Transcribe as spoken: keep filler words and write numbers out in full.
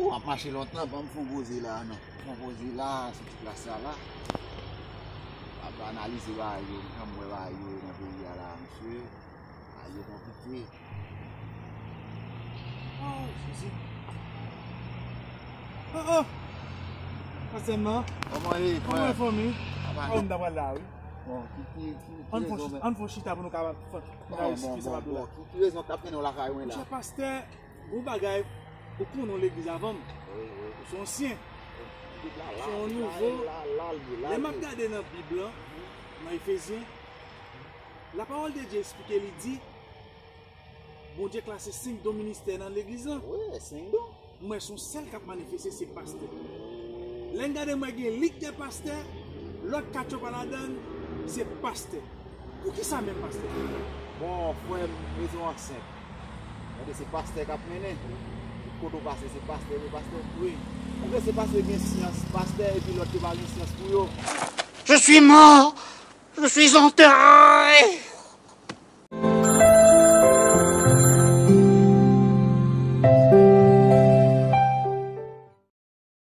M ap mache lontan, ban m fè yon poze la, non. Fè yon poze la, sou ti plas sa la. M ap analize bagay yo, m wè bagay yo nan peyi a la, mesye. Bagay yo konplike. Oh, Jezi. Oh, oh. Pastè m nan. Kòman ye, frè? Kòman ye, fanmi? Sa va, oh, m ta pral la, wi. Bon, ki, ki, ki, ki rezon, men? Ann fè yon chita pou nou ka, pou nou ka eksplike sa m ap di la. Bon, bon, bon, bon. Ki, ki rezon k ap mennen w lakay mwen la? Monchè pastè, gon bagay, ou konnen w legliz avan m. Wi, wi. Ou se yon ansyen. Bib la la, se yon nouvo. Lè m ap gade nan Bib lan, nan Efezyen, lapawòl de Dye eksplike, li di, Bondye klase senk don ministè nan legliz lan. Wi, senk don. M wè se yon sèl k ap manifeste, se pastè. Lè n gade, m wè gen lig de pastè, lòt kat yo pa ladan l, se pastè. Poukisa menm pastè? Bon, frè m, rezon an senp. Gade, se pastè k ap mennen. Tout kote w pase, se pastè, se pastè. Wi. Ou kwè se paske gen syans, pastè, epi lòt yo pa gen syans pou yo? Je suis mort. Je suis enterré.